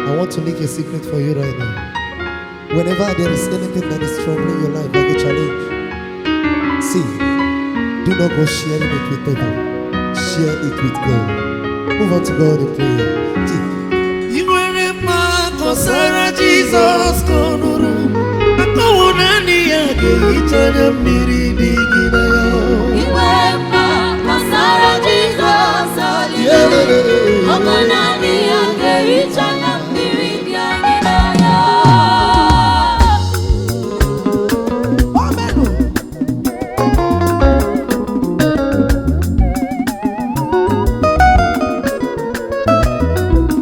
I want to leak a secret for you right now. Whenever there is anything that is troubling your life, like a challenge, see, do not go sharing it with people. Share it with God. Move on to God in prayer. See. I nwere mma, kọsara Jizọs ka ọ nụrụ akọwụ. Naanị ya ga-ehicha anya mmiri dị gị n'anya. Iwe mma, kọsara Jizọs, haleluya. Ọ bụ naanị ya ga-ehicha anya mmiri dị anyị n'anya. Amen.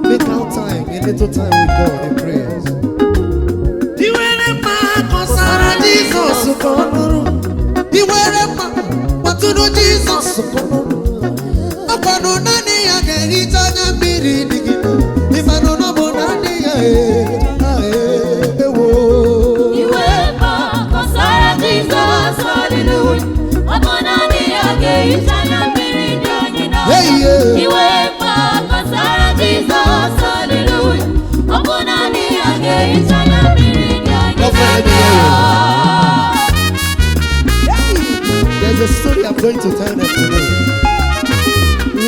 Make out time, a little time with God in prayers. I nwere mma, kọsara Jizọs ka ọ nụrụ. I nwere mma, kpọtụrụ Jizọs ka ọ nụrụ. Ọkwanụ naanị ya ga-ehicha anya mmiri dị gị n'anya. Ịmanụ na ọ bụ naanị ya ee, ah, ee, ewo. Iwe mma, kọsara Jizọs, haleluya. Ọ bụ naanị ya ga-ehicha anya mmiri dị anyị n'anya. Hey, yeah. Iwe mma, kọsara Jizọs, haleluya. Ọ bụ naanị ya ga-ehicha anya mmiri dị anyị Girlfriend, n'anya. There's a story I'm going to tell them today.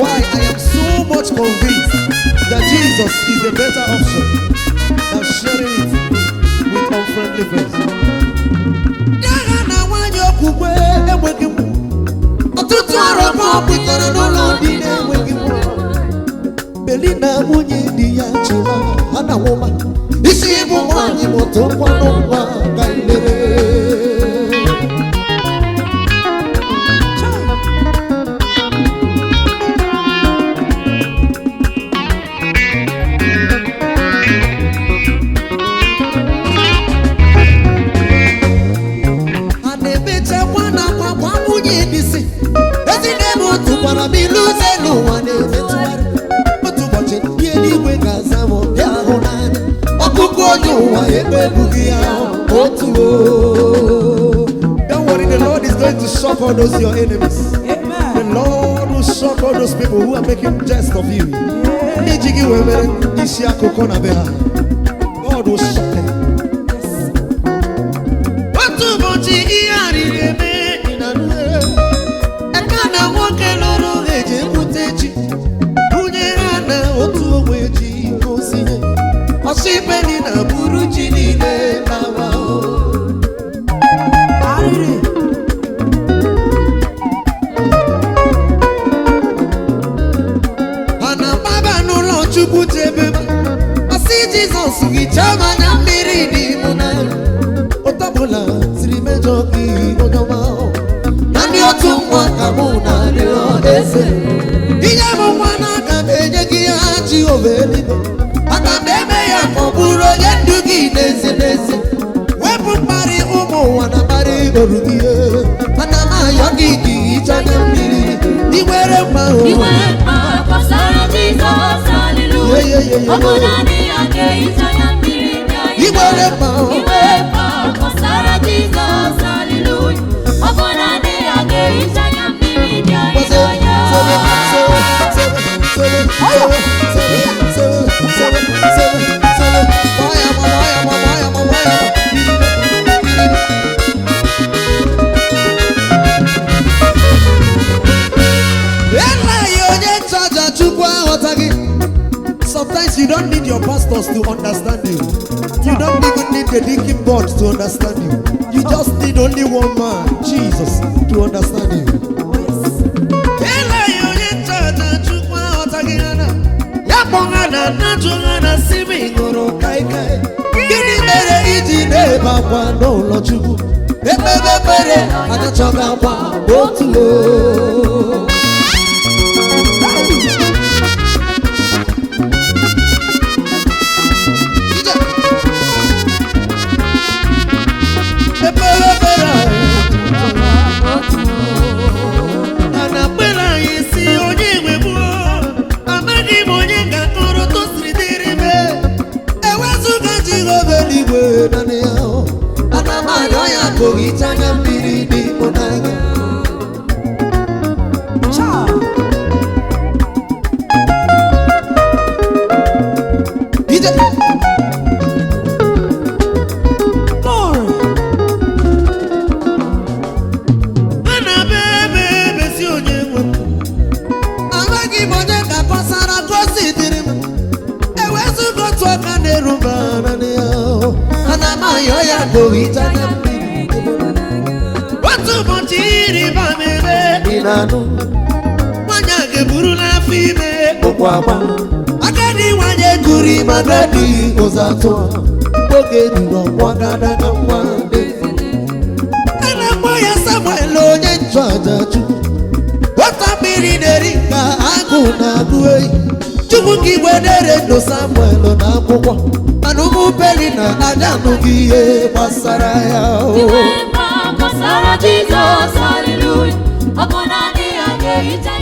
Why I am so much convinced that Jesus is a better option than sharing it with unfriendly friends. Ya ha na nwanyị okwukwe enweghị nwa. Ọtụtụ arọ ka ọ pụtara n'ụlọ dị na-enweghị nwa. Belina nwunye di ya chịma ha na nwụma isi bụ nwaanyị mụtụ nkwanụ nwa ka ilere. A na-emechakwa na akwa gwa nwunye n'isi. Ezinne m tụkwara m ilu ze n'ụwa na-emetụgharị. Otu ụbọchị ndị eluigwe ga-aza m bịa hụ n'anya ọkụkụ onye ụwa ekpebughị ya otu o. Don't worry, the Lord is going to shock all those your enemies. The Lord will shock all those people who are making jest of you. Ndị ji gị wee mere isi akụkọ na be ha. God will shock them. Otu ụbọchị ihe arịrị eme dị na nne. Eka na nwoke lụrụ eji ebute ji. Bunyere ha na otu ogbe ji gosi ihe. Ọsọ ibeli na buru ji niile lawa o. Arịrị. Ha na-agbaba n'ụlọ Chukwu jebe m. Asị Jizọs, hichaa m anya mmiri dị m n'anya. Ụtọbụla siri mejọ gị, onye ọma. Naanị otu nwa ka mụ na-arịọ eze. Inye m nwa na aga m enye gị ya Jehova eluigwe. Aga m eme ya ka ọ bụrụ onye ndu gị n'ezi n'ezi. Wepụ mkparị ụmụ ụwa na mkparị oru gị. Ana m ayọ gị ka ihicha anya mmiri. I nwere mma o. Iwe mma, kọsara Jizọs, haleluya. Yeah, yeah, yeah, yeah. Ọ bụ naanị ya ga-ehicha anya mmiri dị anyị I nwere n'anya. mma o. Iwe mma, kọsara Jizọs, haleluya. Ọ bụ naanị ya ga-ehicha anya mmiri dị anyị n'anya. Seven, seven, seven, seven, seven, seven, seven, seven, seven. Baya, baya, baya, baya. Eleghị onye nchụaja Chukwu aghọtaghị. Sometimes you don't need your pastors to understand you. You don't even need the deacon board to understand you. You just need only one man, Jesus, to understand you. Eleghị onye nchụaja Chukwu aghọtaghị ha na ya kpọ ha na nnajụ ha na si m ṅụrụ kaikai. Gịnị mere iji na-ebe akwa n'ụlọ Chukwu? Ekpebe ekpere agachọghị akwa otu o. Ije. Ekpere ekpere a na-akpere anyị si onye nwegbuo amaghị m onye ga-akọrọ tosiri dịrị m ewezụga Jehova eluigwe naanị ya o. Ana m arịọ ya ka o hichaa anya mmiri dị m n'anya. na-anụ. Nwanyị a ga-eburu n'afọ ime ụkwụ agba. Agadi nwanyị eguru ime agadi ụzọ atụ. Oge ruru ọgbọ gadaga nwa dị. A na-akpọ ya Samuel onye nchụaja Chukwu. Nwata mmiri na-eri ka agụụ na-agụ eyi. Chukwu ka igwe dere ndụ Samuel na akwụkwọ. Mana ụmụ Peli na ada anụghị ihe gbasara ya o. Iwe mma gbasara Jizọs, hallelujah. Ọ bụ naanị ya ga-ehicha